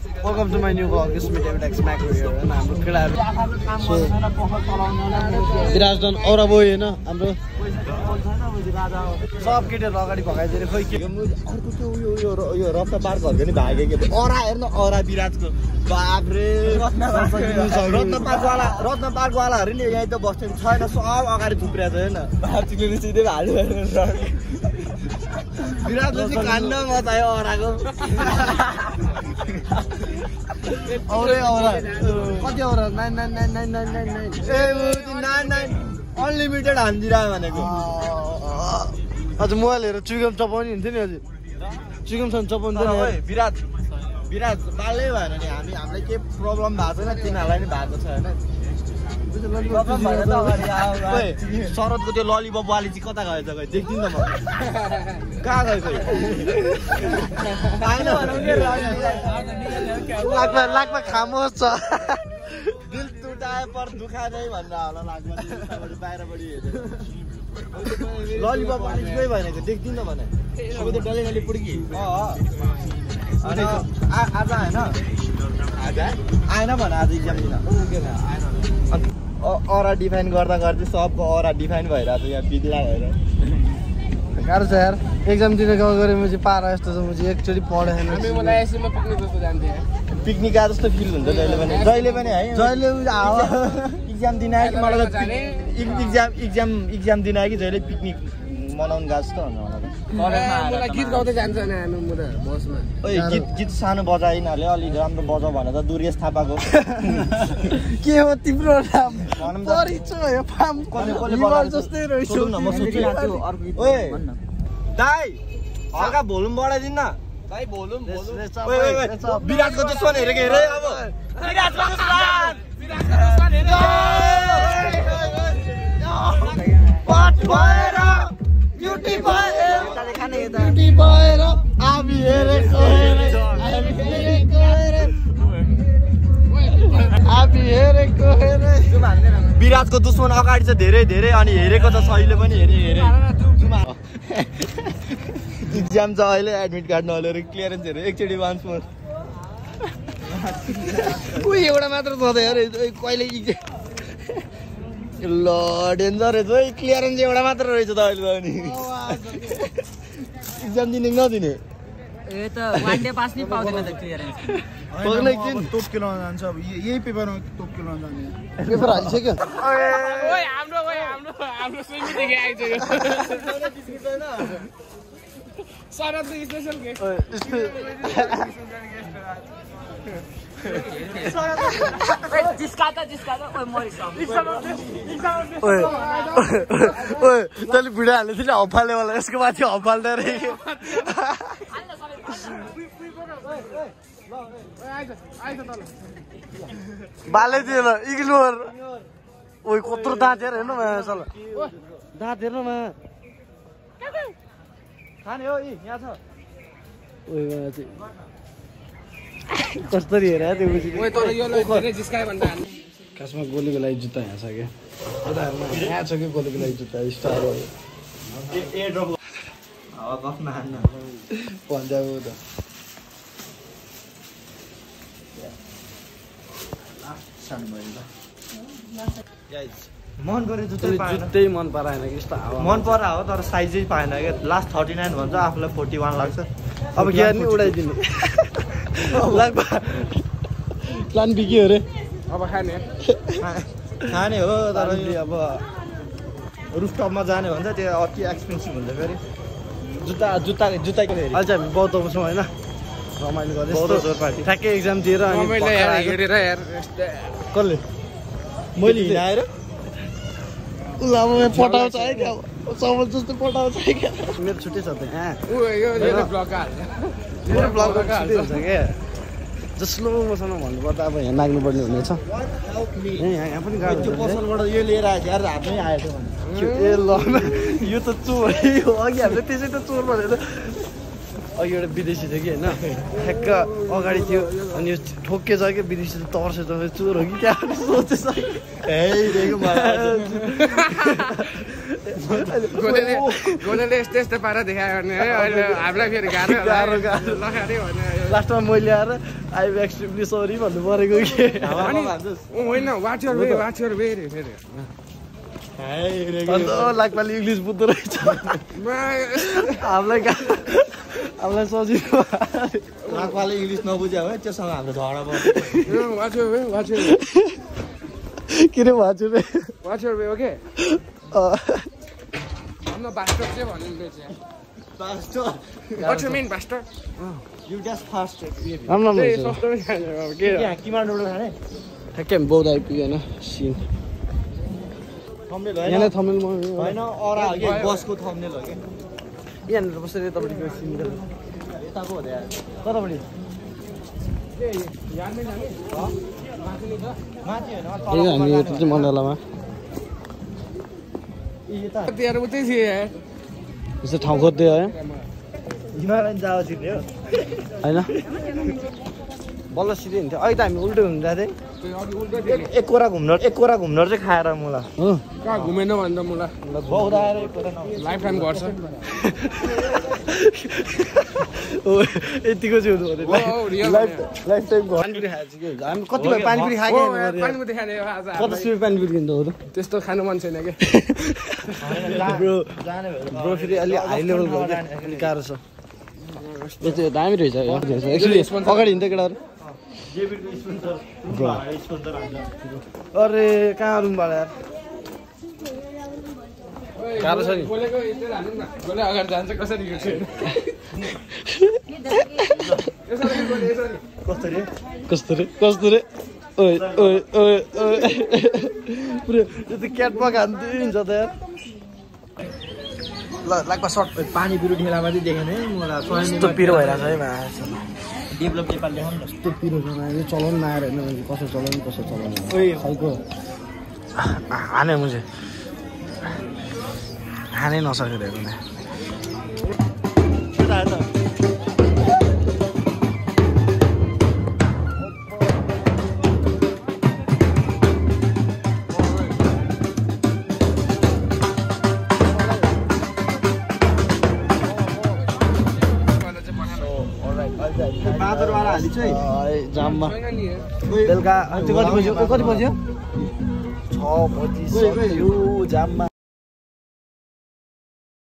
Welcome to my new vlog. This is Meteoritex Macro here. And I'm going to Viraj done aura boy हैन हाम्रो सब केटीहरु अगाडि भगाइदिएर खोइ के अर्को त्यो यो रत्न पार्क हरको नि भागे के अरा हेर्न अरा विराजको बाप रे रत्न पार्क वालाहरु नि यही त बस्छन् छैन सब अगाडि थुप्रेछ हैन भातिले सिधै हाल्यो विराजले चाहिँ काण्ड मचायो अराको औरे औरा कति औरा 99999 ए 99 अनलिमिटेड हान्दिरा भनेको अझ मोबाइल हेरेर चुइगम चपाउने हुन्थ्यो नि अझ चुइगम सन चपाउँदैन ओइ विराज बालै भएन नि हामीलाई के प्रब्लम भएको छैन तिनीहरुलाई नि भएको छ हैन प्रब्लम भएर त अगाडि आऊ ओइ शरदको त्यो ललिपप वाली चाहिँ कता गएछ खै देख्दिन त म कहाँ गयो खै आएन लाग्मा खामोस छ दिल टुटाए पर दुखा नै भन्दा होला लाग्मा बाहिरबाट हेर्यो ललिपप वाली चाहिँ भएन कि देख्दिन त भने अब त डल्लै पुड्की आज हैन आज आएन भने आज एक्जाम दिन अरा डिफाइन गर्दा गर्दै सबको अरा डिफाइन भइरहेको छ यहाँ बिग्ला भएर गाह्रो छ यार एक्जाम दिन गरे म चाहिँ पारा जस्तो छ म चाहिँ एकचोटि पढेन हामी मलाई एसएममा पिकनिक जस्तो जान्थे पिकनिक आ जस्तो फिल हुन्छ जहिले पनि है जहिले एक्जाम दिन आयो कि मलाई एक्जाम दिन आयो कि जहिले पिकनिक मनाउन गएको जस्तो हुन्छ मलाई गीत गाउँदै जान्छ नि हामी म त बसमा ओइ गीत सानो बजाइनले अलि राम्रो बजाउ भनेर दुर्गेश थापाको के हो तिम्रो नाम परिचय फाम कसले जस्तै रहेछ न म सोचिरहेको छु अर्को गीत भन्न दाइ हल्का भोल्युम बढाइदिन न दाइ भोल्युम विराजको दुश्मन हेरेको हेरे अब विराजको दुश्मन पट भएर ब्युटी भएर आबी हेरेको हेरे विराजको दुश्मन अगाडि छ धेरै अनि हेरेको त सहिले पनि हेरे एक्जाम छ अहिले एडमिट कार्ड नलेर क्लियरेन्स हेरे एकचोटि वान्स मोर उही एउटा मात्र छँदै अरे कहिले ल डेन्जर रहेछ है क्लियरेन्स एउटा मात्र रहेछ त अहिले त अनि एक्जाम दिने नदिने ए त वान डे पास नि पाउँदैन त क्लियरेन्स पक्न एकदिन टोप के लाउन जान्छ अब यही पेपरमा टोप के लाउन जाने पेपर हालिसक्यो ओइ हाम्रो स्विमिङ देखि आइसक्यो सरद स्पेशल गेस्ट जिसका ओइ मरिस ओइ तले भिडियो हाल्दै थियो नि हप्पाले वाला यसको माथि हप्पाल्दै रे बाले दिएन इग्नोर ओइ कत्रो दाँत हेर न सल दाँत हेर्न न खाने हो यहाँ छ ओइ चाहिँ कस्तरी हेर त्यो ओइ तर यो ले जिस्काए भन्दा खासमा गोलीको लागि जुत्ता यहाँ छ क्या यहाँ छ कि गोलीको लागि जुत्ता स्टार हो ए ड्रप हावा बस्न हान्न पन्जाबको त सानो भयो मन पऱ्यो जुत्तै मन पराएन कि यस्तो हावा मन परा हो तर साइजै पाएन क्या लास्ट 39 भन्छ आफूलाई 41 लाग्छ अब के गर्ने उडाइदिने प्लान बिग्यो अरे अब खाने हो तर अब रुफटपमा जाने भन्छ त्यो अति एक्सपेन्सिभ हुन्छ फेरि जुत्ताको फेरि अहिले हामी बौद्धमा छौँ होइन रमाइलो गर्दै ठ्याक्कै एक्जाम दिएर कसले मैले हिँडाएर उसलाई पठाउँछ है क्या सबल जस्तो पठाउँछ है क्या मेरो छुट्टै छ त मेरो ब्लगको छुट्टै हुन्छ क्या जसलो मसँग भन्नुपर्दा अब यहाँ लाग्नुपर्ने हुनेछ यहाँ पनि गाडी पसलबाट यो लिएर आएको यार हातमै आएछ भने ए ल यो त चोर हो अघि हामीले त्यसै त चोर भनेर अघि एउटा विदेशी थियो कि होइन ठ्याक्क अगाडि थियो अनि यो ठोक्के छ कि विदेशी त तर्सेछ चोर हो कि क्या सोचेछ गोलेले यस्तो यस्तो पारा देखायो भने है अहिले हामीलाई फेरि गाह्रो लखारे भने लास्टमा मैले आएर आइम एक्सट्रिमली सरी भन्नु परेको कि होइन वाच योर वे रे फेरि अन्त लाग्पाले इङ्ग्लिस बुझ्दो रहेछ हामीलाई सजिलो लाग्पाले इङ्ग्लिस नबुझ्यो भने त्योसँग हाम्रो झगडा पर्छ वाच योर वे के रे भाजु रे watch your way okay I'm not bastard चाहिँ भनिन्छ Pastor. What you mean bastard? You just fasted. राम्रो ए हुन्छ सस्तो खाने के यहाँ किमान्डोबाट खाने ठ्याक्कै बौद्ध आइपुग्यो होइन सिन थम्बनेल यहाँलाई थमेल म होइन अरा हो कि बसको थम्बनेल हो कि यहाँनिर बसेर यतापट्टिको सिन गरेर यताको हो त्यहाँ ततापट्टि यादमै जाने माथि होइन ए हामी त्यो चाहिँ मण्डलामा त्यहाँ उतै थिए यस्तो ठाउँ खोज्दै है हिमालयन जाओ छिर्ने हो होइन बल्ल सिधै हुन्थ्यो अहिले त हामी उल्टो हुँदा थियौँ एक कोरा घुम्न चाहिँ खाएर मलाई हो कहाँ घुमेन भन्दा मलाई बहुदा आएर एक कोरा नहुँ लाइफ टाइम गर्छ यतिको चाहिँ हुनु पर्यो लाइफ टाइम पानीपुरी खाएको कि हामी कतिपय पानीपुरी खाएको पानीपुरी खाने आज 50 रुपियाँ पानीपुरी किन्छ हो त्यस्तो खानु मन छैन कि ब्रो फेरि अलि हाई लेभलको हो क्या अलिक गाह्रो छ यो चाहिँ दामी रहेछ एक्चुली अगाडि हिँड्दै केटाहरू अरे कहाँ रुमबाट यार गाह्रो छ नि बोलेको यस्तै हाल्नु न बोले अगाडि जान्छ कसरी हिँड्छ कस्तो रे ओइ ओइ ओइ ओइ पुरो यो त क्याट पक हान्दै हुन्छ त यार ल लाग्छ सर्ट पानी पिरो ठेलामा चाहिँ देखेन है मलाई यस्तो पिरो भइरहेको छ है भाइ डेभलप नेपाल देखाउनु न यस्तो पिरो छ यो चलाउनु नआएर होइन कसो चलाउनु साइको हाने मुझे हानै नसकेर हेर्नु बाँदरवाला हालिन्छ है जाममा बेलुका कति बज्यो 6 बजी सक्यो जाममा